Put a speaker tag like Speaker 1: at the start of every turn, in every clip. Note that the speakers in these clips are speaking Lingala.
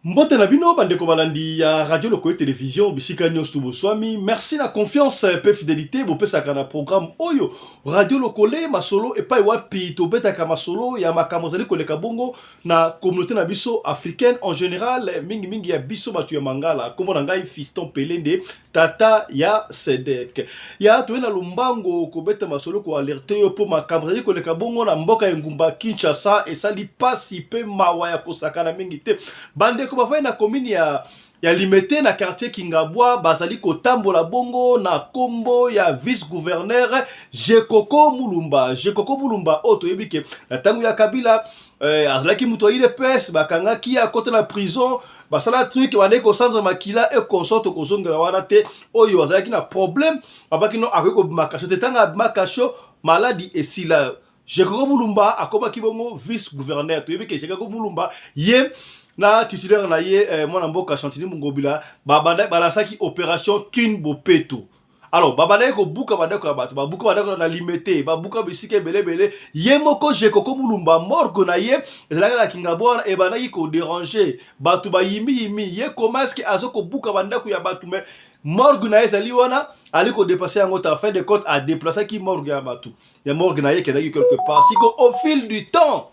Speaker 1: Mbote na bino bandeko balandi ya Radio Lokoye Television bisika nyonso to boswami. Merci na confiance pe fidelite bopesaka na programme oyo Radio Lokole masolo epai wapi tobetaka masolo ya makambo ezali koleka bongo na communauté na biso africaine en général, mingi mingi ya biso bato ya Mangala. Kombo na ngai Fiston Pelende, tata ya Sedek. Ya toye na lombango kobeta masolo ko alerte yo mpo makambo ezali koleka bongo na mboka ya engumba Kinshasa esali pasi pe mawa ya kosakana mingi te. Bandeko bafandi na commune ya Limete na quartier Kingabwa bazali kotambola bongo na kombo ya vice-gouverneur Jekoko Mulumba. Jekoko Mulumba oyo toyebi ke na ntango ya Kabila azalaki moto ya UDPS, bakangaki ye akota na prison, basala truc bandeki kosanza makila e consort, tokozongela wana te. Oyo azalaki na problème, babaki no akoki kobima kasho te. Ntango abima kasho, maladi esila, Jekoko Mulumba akomaki bongo vice gouverneur. Toyebi ke Jekoko Mulumba ye na titulaire na ye mwana mboka Chantini Ngobila babanda balansaki opération Kin Bopeto. Alors babandaki kobuka bandako ya bato, babuka bandako na Limete, babuka bisika ebele ebele. Ye moko Jekoko Mulumba, morgue na ye ezalaki na Kingabwa wana, ebandaki kodéranger bato bayimiyimi ye. Comment est-ce que azo kobuka bandako ya bato mais morgue na ye ezali wana, ali kodéplacer yango te? En fin de compte, adéplaçaki morgue ya bato ya morgue na ye, ekendaki quelque part. Siko au fil du temps,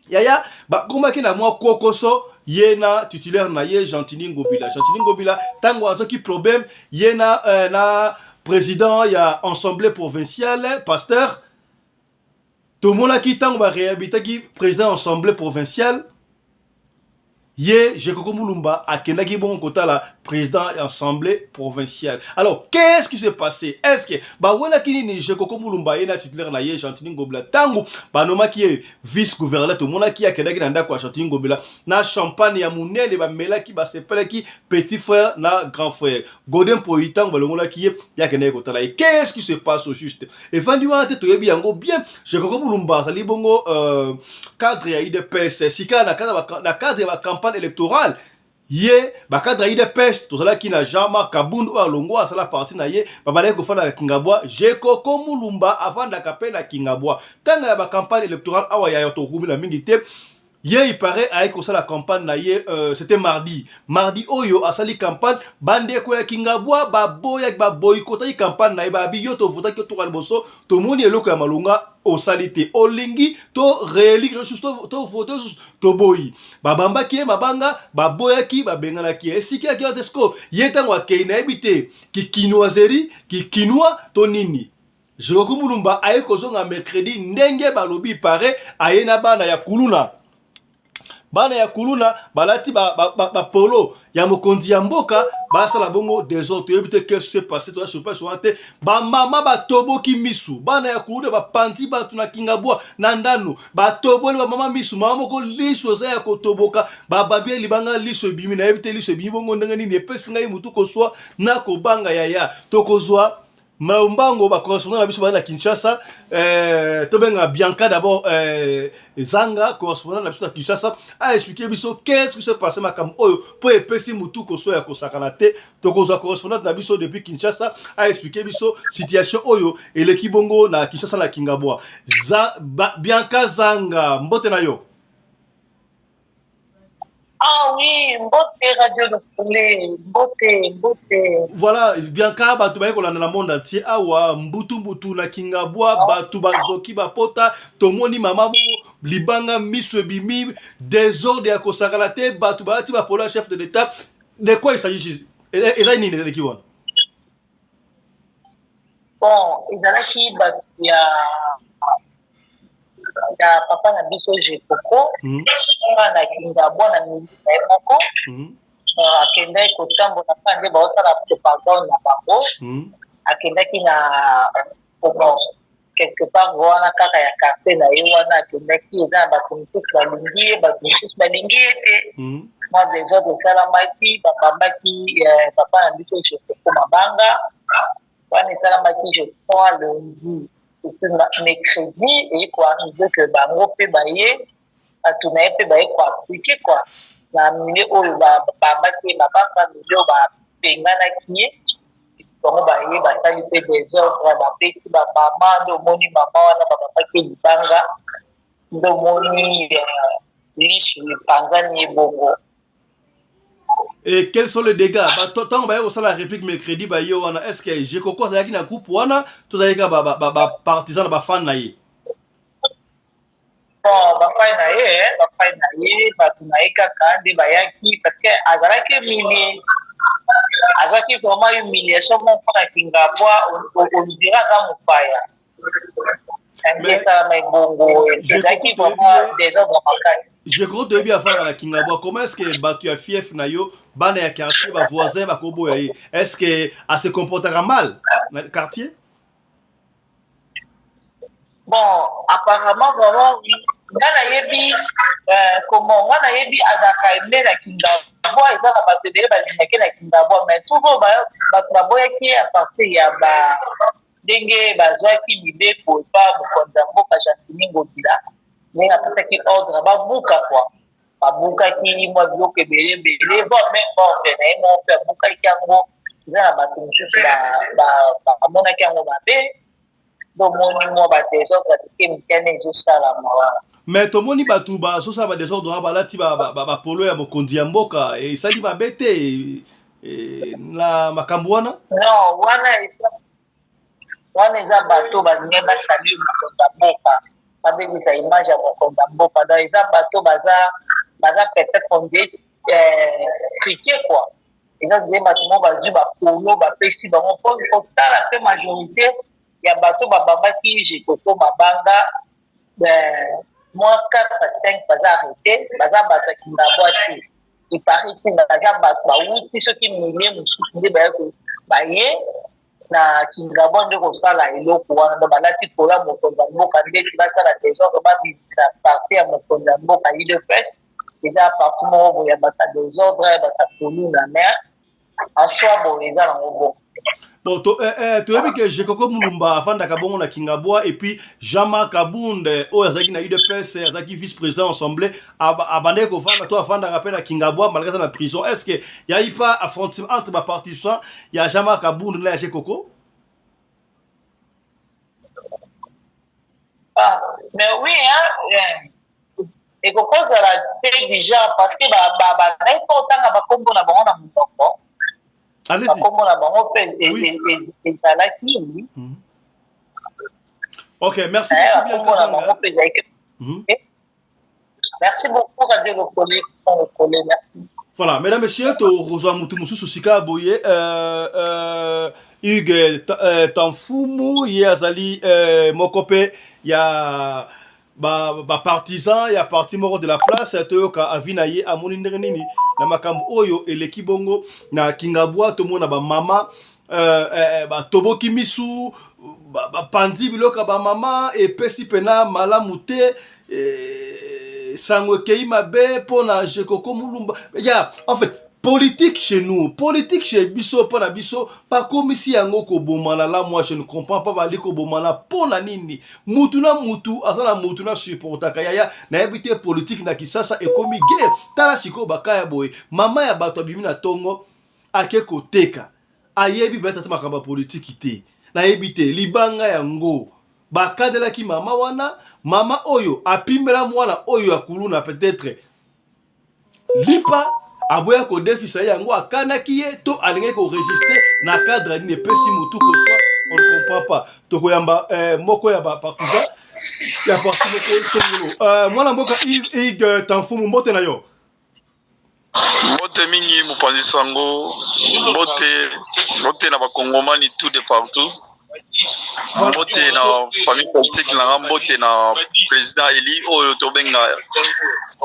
Speaker 1: yaya, bakomaki na mwa kokoso ye na titulaire na ye Gentini Ngobila. Gentini Ngobila, ntango azwaki problème ye na président ya assemblée provinciale, pasteur, tomonaki ntango baréhabilitaki président assemblée provinciale, ye Jekoko Mulumba akendaki bongo kotala président ya assemblée provinciale. Alors, qu'est-ce qui s'est passé? Est-ce que bawelaki nini Jekoko Mulumba ye na titulaire na ye Gentini Ngobila? Ntango banomaki ye vice gouverneur, tomonaki akendaki na ndako ya Gentini Ngobila na champagne ya monene, bamelaki, basepelaki, petit frère na grand frère. Godin Poi, ntango balongolaki ye, ye akendaki kotala ye. Qu'est-ce qui se passe au juste? Efandi wana te, toyebi yango bien. Jekoko Mulumba azali bongo cadre ya UDPS. Sika na cadre ya bacampagne électorale, ye bacadre ya UDPS, tozalaki na Jean-Marc Kabund oyo alongwa, asala parti na ye, babandaki kofanda na Kingabwa. Jekoko Mulumba avandaka mpe na Kingabwa. Ntango ya bacampagne électorale awa ya tokumi na mingi te, ye il paraît ayaki kosala campagne na ye, c'était mardi. Mardi oyo asali campagne, bandeko ya Kingabwa baboyaki, baboyikotaki campagne na ye. Babi yo tovotaki yo toka liboso, tomoni eloko ya malonga osali te, olingi to réélire susu, tovote susu, toboyi. Babambaki ye mabanga, baboyaki, babenganaki ye esika yaki wana te. Siko ye ntango akei, nayebi te kikinoiserie, kikinois to nini. Jekoko Mulumba aye kozonga mercredi, ndenge balobi pare aye na bana ya kuluna. Bana ya kuluna balati bapolo ba ya mokonzi ya mboka, basala bongo désordre. Toyebi te qu'est-ce s'est passé, toza sur place wana te. Bamama batoboki misu, bana ya kuluna bapanzi bato na Kingabwa na ndanu, batoboli bamama misu. Mama moko liso eza ya kotoboka, bababi libanga, liso ebimi. Nayebi te liso ebimi bongo ndenge nini. Epesi ngai mutu koswa na kobanga. Yaya, tokozwa mbango bacorrespondant na biso baza na Kinshasa. Tobenga Bianca d'abord, Zanga, correspondant na biso na Kinshasa, aexpliquer biso qu'est-ce qui s'est passé. Makambo oyo mpo epesi mutu koso ya kosakana te. Tokozwa correspondante na biso depuis Kinshasa, aexpliquer biso situation oyo eleki bongo na Kinshasa na Kingabwa. Bianca Zanga, mbote na yo.
Speaker 2: Ah oui, mbote Radio Lokole, mbote, mbote.
Speaker 1: Voilà, Bianca, bato baye kolanda na monde entier awa, mbutu mbutu na Kingabwa, bato bazoki bapota, tomoni mama moko libanga miso ebimi, désordre ya kosakana te, bato balati bapolo ya chef de l'État. De quoi il s'agit? Eza nini eleki wana?
Speaker 2: Bon, ezalaki bato ya papa na biso Jekoko nga na Kingabwa na mili na ye moko. Akendaki kotambola mpa nde baosala propagande na bango. Akendaki na bon, quelque part wana kaka ya quartier na ye wana akendaki. Eza na bato mosusu balingi ye, bato mosusu balingi ye te. Mwa désordre esalamaki, babambaki papa na biso Jekoko mabanga. Wana esalamaki, je crois, lundi et puis mercredi eye koarriver que bango mpe baye, bato na ye mpe baye koappliquer quoi na milieu oyo babambaki ye mabanga, milieu oyo babenganaki ye. Bango baye, basali mpe désordre, babeti bamama. Nde omoni mama wana babambaki ye libanga, nde omoni lisu epanzani ye bongo.
Speaker 1: Et quels sont les dégâts? Ntango baye kosala réplique mercredi, baye wana, est ce que Jekoko azalaki na groupe wana to azalaki kaka bapartisan na bafan na ye?
Speaker 2: Bon, bafai na ye, bafai na ye, bato na ye kaka nde bayaki, parce que azalaki humilie, azwaki vraiment humiliation moko na Kingabwa, on dirait aza mopaya. Nde esalama ebongo, ezalaki vraiment désordre makasi.
Speaker 1: Jekoko, toyebi afandaka na Kingabwa. Comment est ce que bato ya fief na yo, bana ya quartier, bavoisin bakoboya ye? Est ce que ase comportaka mal na quartier?
Speaker 2: Bon, apparemment vraiment nga nayebi, comment nga nayebi, azalaka aimé na Kingabwa. Eza na bato ebele balingaki na Kingabwa, mais toujours bato baboyaki ye à partir ya ba ndenge bazwaki mibeko epa mokonzi ya mboka Gentiny Ngobila, ndenge apesaki ordre babuka kua, babukaki mwa biloko ebele ebele. Bon, même ordre na ye moko mpe abukaki yango. Eza na bato mosusu bamonaki yango mabe. Bomoni mwa badésordre mike mikene ezosalama wana.
Speaker 1: Mais tomoni bato bazosala badésordre wana balati bapolo ya mokonzi ya mboka. Esali mabe te na makambo wana?
Speaker 2: Non, wana eza bato balingi basalir mokonzi ya mboka, babebisa image ya mokonzi ya mboka. Donc eza bato baza peut-être on dirait truqué quoi. Eza nde bato moko bazwi bapolo, bapesi bango mpo kotala. Mpe majorité ya bato babambaki Jekoko mabanga, mwa 4 5 baza arrêté, baza bato ya Kingabwa te. Epari te, baza bato bawuti soki milieu mosusu nde baye na Kingabwa nde kosala eloko wana. Donc balati polo mokonzi ya mboka ndeti basala désordre, babimisa parti ya mokonzi ya mboka UDPS eza parti moko boye ya bato ya désordre, bato ya kuluna. Mais en soi boye eza nango bongo.
Speaker 1: Bon, toyebi ke Jekoko Mulumba afandaka bongo na Kingabwa, et puis Jean-Marc Kabund oyo azalaki na UDPS, azalaki vice président assemblée, abandaki kovanda to afandaka mpe na Kingabwa malgré aza na prison. Est ce que y a pas affrontement entre baparticipants ya Jean-Marc Kabund na ya Jekoko?
Speaker 2: Ah, mais oui, hein, ekokozala te déjà, parce que bandaki mpo otanga bakombo na bango na monoko. Bakombo na bango mpe ezalaki.
Speaker 1: Ok, merci.
Speaker 2: Bakombo na bango mpe ezalaki. Merci beaucoup, Radio Lokole, Lokole, merci.
Speaker 1: Voilà, mesdames, messieurs, tozwa mutu mosusu sika boye, Hugues Tamfumu. Ye azali moko mpe ya bapartisan ba ya parti moko de la place. Toyoka avis na ye, amoni ndenge nini na makambo oyo eleki bongo na Kingabwa. Tomona bamama batoboki misu, bapandi biloko ya bamama, epesi mpena malamu te. Sango ekei mabe mpo na Jekoko Mulumba ya. En fait, politique chez nous, politique chez biso, mpo na biso bakomisi yango kobomana. La moi je ne comprends pas, bali kobomana mpo na nini? Mutu na mutu aza na mutu na supportaka yaya. Nayebi te, politique na Kisasa ekomi guerre. Tala sikoyo bakaya boye, mama ya bato abimi na ntongo, ake koteka, ayebi bayata te makambo ya politiki te. Nayebi te, libanga yango bakadelaki mama wana, mama oyo apimbela mwana oyo ya kuluna peut-être lipa, aboya kodefisa ye yango, akanaki ye to alingaki korésister na cadre nini? Epesi motu koswa, on ne comprend pas. Tokoyamba moko ya bapartisan ya parti moko songolo, mwana mboka Hugues Tamfumu, mbote na yo.
Speaker 3: Mbote mingi, mopanzi sango. Mbote, mbote na bakongomani tout de partout. Mbote na famille politique na nga. Mbote na président élu oyo tobenga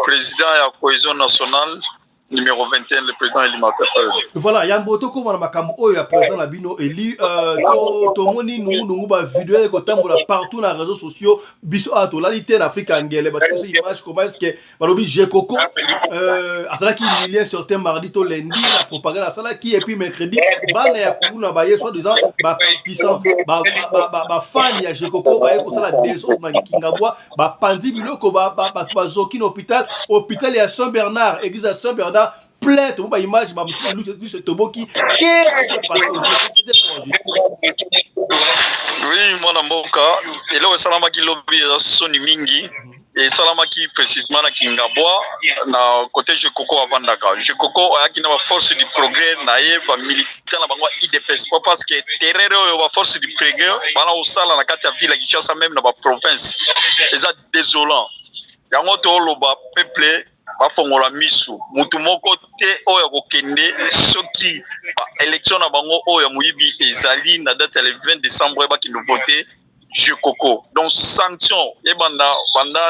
Speaker 3: président ya cohésion nationale numéro 21, le président Eli Martin Fayulu.
Speaker 1: Voilà, yambo tokóma na makambo oyo ya président na bino Eli, tomoni nungunungu, bavideo ekotambola partout na réseaux sociaux. Biso awa tolali te na Afrika ya ngele, bato nyonso image. Comment est ce que balobi Jekoko azalaki humilié certain mardi to lundi na propagande asalaki, et puis mercredi bana ya kuluna baye, soit disant bapartisan, bafani ya Jekoko, baye kosala désordre na Kingabwa, bapandi biloko, bato bazoki na hôpital, hôpital ya Saint Bernard, église ya Saint Bernard plein. Tomo baimage bamosusu toboki. Qu'est-ce qui s'est passé aujourd'hui?
Speaker 3: Oui, mwana mboka, eloko esalamaki lobi eza soni mingi. Esalamaki précisément na Kingabwa, na côté Jekoko avandaka. Jekoko ayaki na baforce du progrès na ye, bamilitant na bango ya UDPS, po parce que terreur oyo baforce du progrès bana kosala na kati ya ville ya Kinshasa, même na baprovince, eza désolant. Yango tooloba, peuple bafongola misu. Mutu moko te oyo akokende soki baélection na bango oyo ya moyibi ezali na date ya le 20 décembre, bakende vote Jekoko. Donc sanction ebanda banda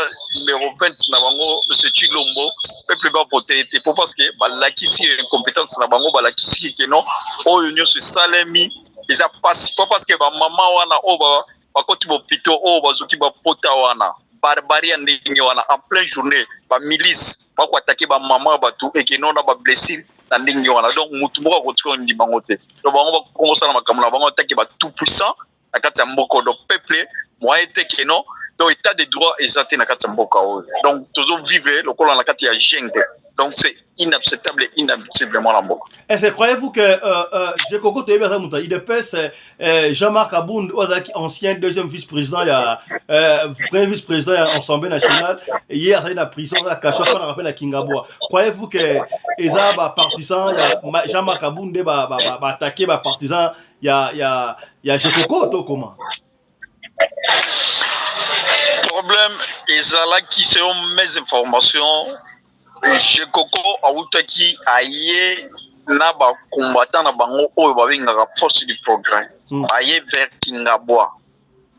Speaker 3: numéro 20 na bango, monsieur Tshilombo. Peuple bavote te, po parce que balakisi incompétence na bango, balakisi que non, oyo nyonso esalemi eza pasi, po parce que bamama wana oyo bakoti bopito, oyo bazoki bapota wana, barbarie ya ndenge wana en pleine journée, bamilice bakoattaquer bamama ya bato, ekeno na bablessure na ndenge wana. Donc mutu moko akotika ndima bango te. Donc bango bakongosala makambo na bango atake batout puissant na kati ya mboka. Donc peuple, moyen te que non. Donc état de droit eza te na kati ya mboka oyo. Donc tozovivre lokola na kati ya jungle. Donc c'est inacceptable, inadmissible vraiment na mboka.
Speaker 1: Est-ce que croyez-vous que Jekoko, toyebi aza moto ya UDPS, Jean-Marc Kabund oyo azalaki ancien deuxième vice-président ya premier vice-président ya Assemblée nationale, ye azali na prison, aza cachot, afanaka mpe na Kingabwa, croyez-vous que eza bapartisan ya Jean-Marc Kabund nde baattaquer bapartisan ya Jekoko to comment?
Speaker 3: Problème ezalaki, selon mes informations, Jekoko awutaki aye na bacombattant na bango oyo babengaka force du progrès. Aye vers Kingabwa,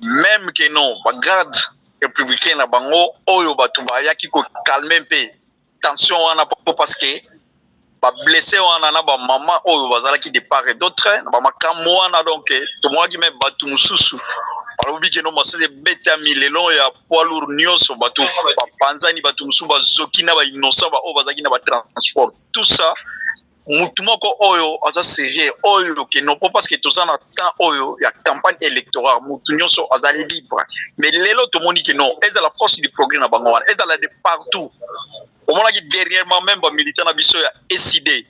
Speaker 3: même que non, bagarde républicain na bango oyo bato bayaki kocalmer mpe tension wana, po parce que bablessé wana na bamama oyo bazalaki de part et d'autre na bamakambo wana. Donc tomonaki me bato mosusu balobi que non, masasi ebetami lelo ya poids lourd nyonso, bato bapanzani, bato mosusu bazoki na bainnocent baoyo bazalaki na batransport, tout ça. Mutu moko oyo aza sérieux oyo que non, po parce que toza na temps oyo ya campagne électorale, mutu nyonso azali libre. Mais lelo tomoni que non, ezala force du progrès na bango wana, ezala de partout. Omonaki dernièrement même bamilitant na biso ya ECD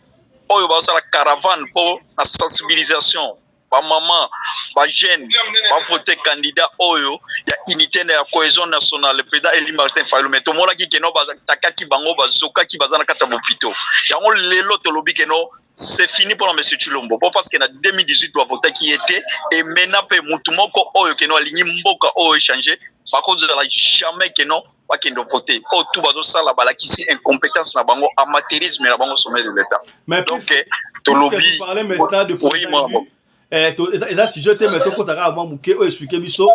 Speaker 3: oyo bazosala caravane mpo na sensibilisation, bamama, bajeune bavote candidat oyo ya unité na ya cohésion nationale, le président élu Martin Fayulu. Mais tomonaki que non, batakaki bango, bazokaki, baza na kati ya bopito. Yango lelo tolobi que non, c'est fini mpona monsieur Tshilombo, po parce que na 2018 bavotaki ye te. E maintenant mpe mutu moko oyo que non alingi mboka oyo échange, bakozala jamais que non bakende vote. Oyo tu bazosala, balakisi incompétence na bango, amateurisme na bango sommet de l'État.
Speaker 1: Donc tolobi oui, eza sujet te, mais tokota kaka mwa moke oyo explique biso.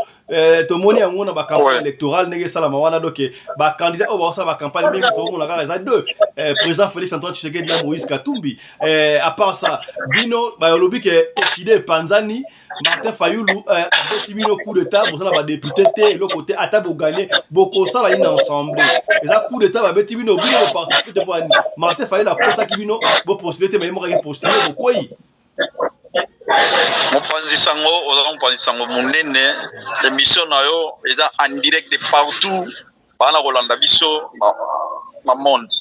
Speaker 1: Tomoni yango na bacampagne électorale ndenge esalama wana. Donc bacandidat oyo baosala bacampagne mingi, tokomona kaka eza deux, président Félix Antoine Tshisekedi na Moïse Katumbi. À part ça, bino balobi que ECiDé epanzani, Martin Fayulu abeti bino coup d'état, bozala badéputé te, eloko te. Ata bogagner, bokosala nini na ensemble? Eza coup d'état babeti bino, bino boparticipe te. Po ani Martin Fayulu akosaki bino bopostule te, mais mokaki postule, bokwei.
Speaker 3: Mopanzi sango, oza mopanzi sango monene. Émission na yo eza en direct de partout, bana kolanda biso na monde.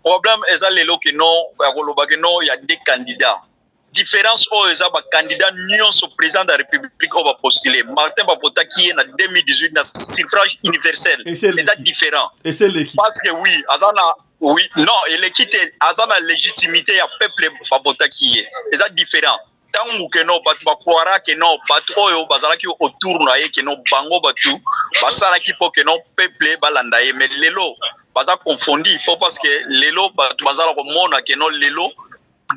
Speaker 3: Problème eza lelo que non, ya koloba que non, ya deux candidats. Différence oyo eza, bacandidat nyonso président de la République oyo bapostule, Martin bavotaki ye na 2018 na suffrage universel, eza différent parce que oui, aza na, oui, non, eleki te, aza na légitimité ya peuple, bavotaki ye, eza différent. Ntango que non, bato bakwara que non, bato oyo bazalaki autour na ye, que non, bango bato basalaki mpo que non, peuple balanda ye. Mais lelo baza confondi, mpo parce que lelo bato bazala komona que non, lelo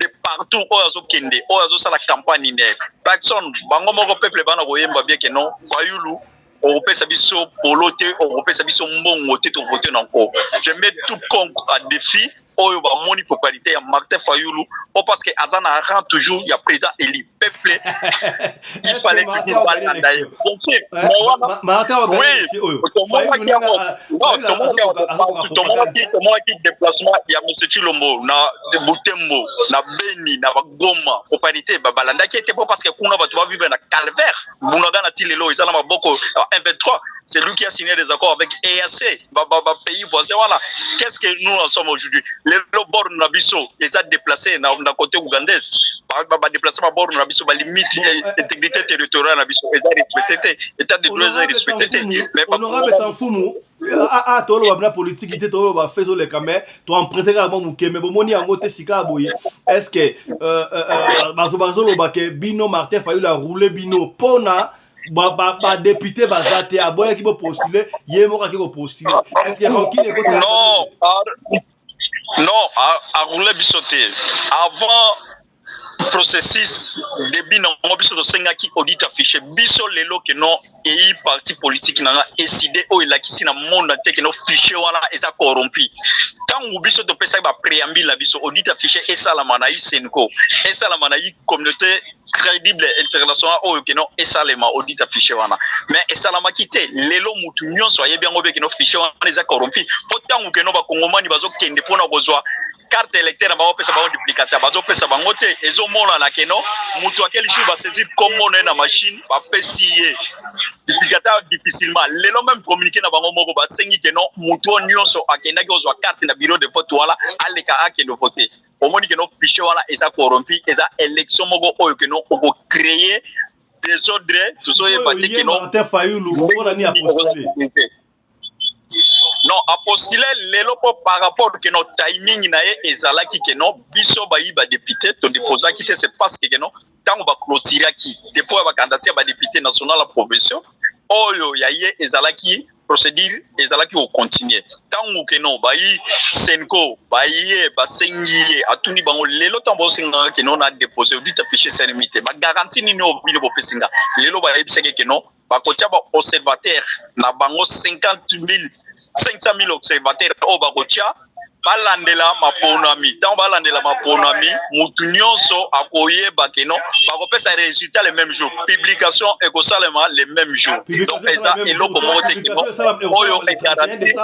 Speaker 3: de partout oyo azokende, oyo azosala campagne ne personne, bango moko peuple bana koyemba bien que non, Fayulu okopesa biso polo te, okopesa biso mbongo te, tovote na nko. Je mets tout contre à défi oyo bamoni popularité ya Martin Fayulu, po parce que aza na rang toujours ya président élu. Peuple, il fallait toujours balanda ye, bien sûr. Oui, tomonaki déplacement ya monsieur Tshilombo na Butembo, na Beni, na Bagoma, popularité balandaki ete, po parce que kuna bato bavivre na calvaire. Bunagana ti lelo eza na maboko M23. C'est lui qui a signé des accords avec EAC, ba, ba, ba, pays voisin. Voilà. Qu'est-ce que nous en sommes aujourd'hui? Lelo borne na biso eza déplacé na côté ougandaise, ba déplacé ba borne na biso, balimite, intégrité territoriale na biso eza respecté te, état de droit eza respecté te.
Speaker 1: Mais honorable Tamfumu, a toloba bina politiki te, toloba fe ezoleka, mais toemprunte kaka mwa moke. Mais bomoni yango te sika ya boye, est ce que bazoloba ke bino, Martin Fayulu aroule bino mpona badéputé baza te, aboyaki bopostule, ye moko aki kopostule? Est ce que rancune ekota?
Speaker 3: Non, non, aroule biso te. Avant processus début nango, biso tosengaki audit ya fichier. Biso lelo ke non, eyi parti politique na nga ECiDé oyo elakisi na monde te ke non, fichier wana eza corrompu. Ntango biso topesaki bapréambule na biso, audit ya fichier esalama na CENCO, esalama na yi communauté crédible internationale oyo ke non, esalema audit ya fichier wana, mais esalamaki te. Lelo mutu nyonso ayebi yango be ke non, fichier wana eza corrompu, mpo ntango ke non, bakongomani bazokende mpona kozwa carte électeur na bango, pesa bango duplicata, bazopesa bango te. Ezomonana ke non, moto ake lisusu, basaisir kombo na ye na machine, bapesi ye duplicata difficilement. Lelo même communiqué na bango moko, basengi ke non, moto oyo nyonso akendaki kozwa carte na bureau de vote wana aleka akende vote. Omoni ke non, fichier wana eza corrompu. Eza élection moko oyo ke non, okocréer désordre, tozoyeba te ke non.
Speaker 1: Martin Fayulu, mpona nini apostule?
Speaker 3: Non, apostule lelo mpo par rapport ke non, timing na ye ezalaki ke non, biso bayi badéputé todéposaki te. C'est parce que ke non, ntango baclôturaki dépôt ya bacandidature ya badéputé national ya provinciaux, oyo ya ye ezalaki procédure ezalaki kocontinue. Ntango ke non, bayi CENCO baye basengi ye, atuni bango: lelo ntango bosengaka ke non, na dépose audit ya fichier esalemi te, bagarantie nini oyo bino bopesi nga? Lelo bayebisaki ke non, bakotia baobservateur na bango 50 000, 500 000 observateur oyo bakotia balandela maponami. Ntango balandela maponami, mutu nyonso akoyeba ke non, bakopesa résultat le même jour, publication ekosalema le même jour. Donc eza eloko moko te ke non, oyo egaranti.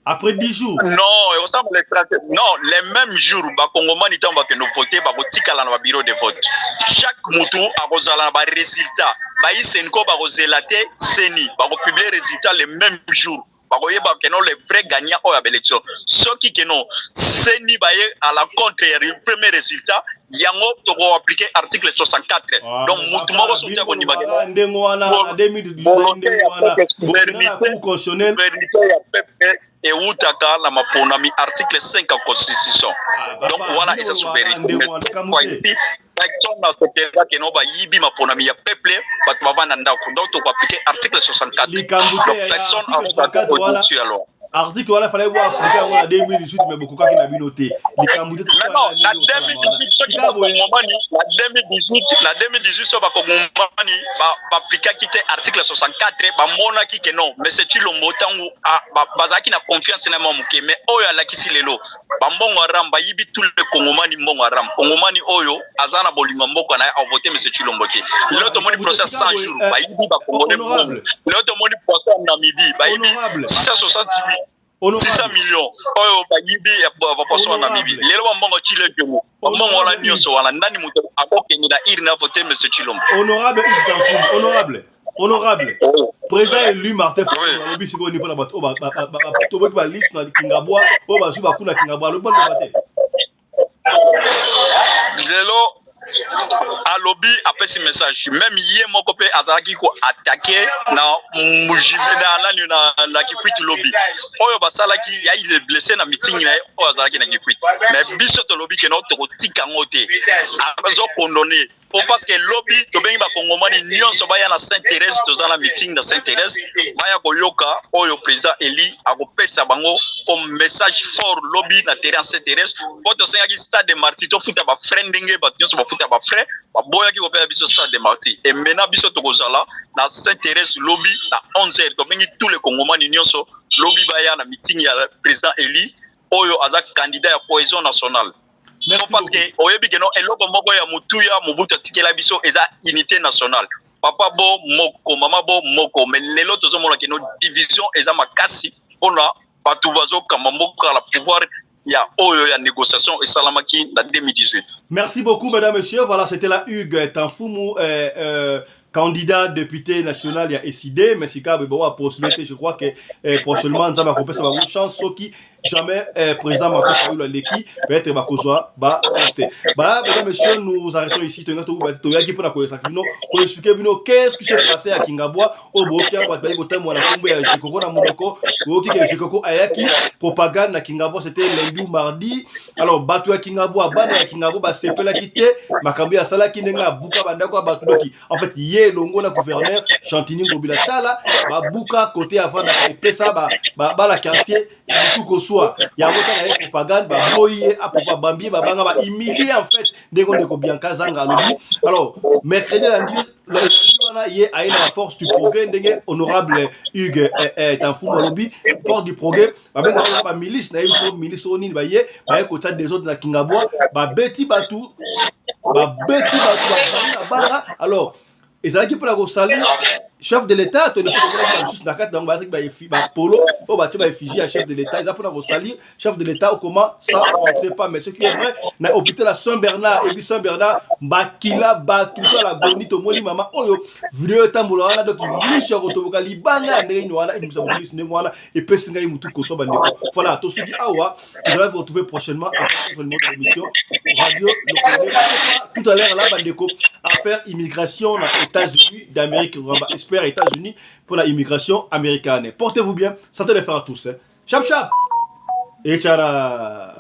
Speaker 1: Après 10 jours?
Speaker 3: Non, ekosalema le 30, non, le même jour. Bakongomani ntango bakende vote, bakotikala na babureau de vote, chaque mutu akozala na barésultat. Bayi CENCO bakozela te, CENI bakopublie résultat le même jour, bakoyeba ke non, le vrai gagnant oyo ya baélection. Soki ke non, CENI baye à la contre ya premier résultat yango, tokoappliquer article 64. Donc mutu moko soki akondima
Speaker 1: ndenge wana na 2018, ndenge wana bokenda na cour constitutionnelle.
Speaker 3: Ya peuple ewutaka na maponami, article 5 ya constitution. Donc wana eza souveraineté. Ici personne nasepelaka ke non, bayibi maponami ya peuple, bato bavanda ndako. Donc tokoappliquer article 64.
Speaker 1: Likambo te,
Speaker 3: personne
Speaker 1: article 64 wana, article wana fallait bo appliquer yango na 2018, mais bokokaki na bino te. Likambo te.
Speaker 3: Na 2018, na 2018, so bakongomani baaplikaki te article 64, bamonaki ke non, mais c'est Tshilombo. Ntango bazalaki na confiance na mwa moke, mais oyo alakisi lelo, bambongo ya RAM, bayibi tous les Kongomani mbongo ya RAM. Kongomani oyo aza na bolingo mboka na ye avote monsieur Tshilombo te. Lelo tomoni procès 100 jours, bayibi bakongole mbongo. Lelo tomoni procès ya Namibie, bayibi 668 600 millions oyo bayibi ya baposo ya Namibie. Lelo bambongo Tshilombo, bambongo wana nyonso wana, ndani moto akokende na urne avote monsieur Tshilombo?
Speaker 1: Honorable Yves Tamfumu, honorable, honorable président élu Martin Fayulu alobi sikoyo ni mpona bato oyo toboki baliste na Kingabwa, oyo bazwi bakuna Kingabwa, alobi baloba te.
Speaker 3: Lelo alobi, apesi message. Même ye moko mpe azalaki koattaquer na na nani na Kikwit. Lobi oyo basalaki ya il blessé na meeting na ye oyo azalaki na Kikwit. Mais biso tolobi ke non, tokotika yango te. Azokondone po parce que lobi tobengi bakongomani nyonso baya na Saint Thérèse. Toza na meeting na Saint Thérèse, baya koyoka oyo président élu akopesa bango comme message fort lobi na terrain Saint Thérèse. Po tosengaki stade de Martyr, tofuta bafrais ndenge bato nyonso bafuta bafrais, baboyaki kopesa biso stade de Martyr. E maintenant biso tokozala na Saint Thérèse lobi na 11 heures. Tobengi tous les Kongomani nyonso lobi baya na meeting ya président élu oyo aza candidat ya cohésion nationale.
Speaker 1: Merci.
Speaker 3: Parce que oyebi ke non, eloko moko ya motuya Mobutu atikela biso eza unité nationale, papa bo moko, mama bo moko. Mais lelo tozomona ke non, division eza makasi mpona bato bazokamba mboka na pouvoir ya oyo ya négociation esalamaki na 2018.
Speaker 1: Merci beaucoup, mesdames, messieurs. Voilà, c'était la Hugues Tanfumu. Candidat député national ya ECiDé, mais sika boye bango bapostule te. Je crois que prochainement, Nzambe akopesa bango chance, soki jamais président Martin Fayulu aleki, peut-être bakozwa baposte. Voilà, mesdames, messieurs, nous arrêtons ici. Toyaki toyaki mpona koyesaka bino, koexpliquer bino qu'est-ce qui s'est passé à Kingabwa. Oyo boyoki awa, bato bayi kotambola na nkombo ya Jekoko na monoko. Boyoki ke Jekoko ayaki propagande na Kingabwa, c'était lundi ou mardi. Alors bato ya Kingabwa, bana ya Kingabwa basepelaki te makambo ye asalaki, ndenge abuka bandako ya bato. Doki en fait ye elongo na gouverneur Gentiny Ngobila, tala babuka côté avandaka, epesa bala quartier mutu koswa yango. Tala ye propagande, baboyi ye apopa, bambi ye, babanga, bahumilie en fait, ndenge ndeko Bianca Zanga alobi. Alors mercredi elandi wana, ye aye na baforce du progrès, ndenge honorable Hugues Tamfumbu alobi, force du progrès babengaka bamilice, nayebi so milice oyo nini. Baye baye kotia désordre na Kingabwa, babeti bato, babeti bato, babangi na banga. Alors ezalaki mpona kosalir chef de l'État. To tomonaki bamisusu na kati yango bazalaki bapolo oyo batie baeffigie ya chef de l'État. Eza mpona kosalir chef de l'État ou comment, ça on ne sait pas. Mais ce qui est vrai, na hôpital ya Saint Bernard, église Saint Bernard, bakila bato so la goni. Tomoni mama oyo, video etambola wana. Donc miso ya kotoboka, libanga ya ndenge nini wana ebimisa moto miso ndenge wana? Epesi ngai motu koswa, bandeko. Voilà, tosuki awa. Nous allons vous retrouver prochainement avec notre numéro de l'émission Radio Lokole. Tout à l'heure là, bandeko, affaire immigration na États-Unis d'Amérique, espère États-Unis pour la immigration américaine. Portez-vous bien, santé de faire à tous, hein. Chap chap et tchara.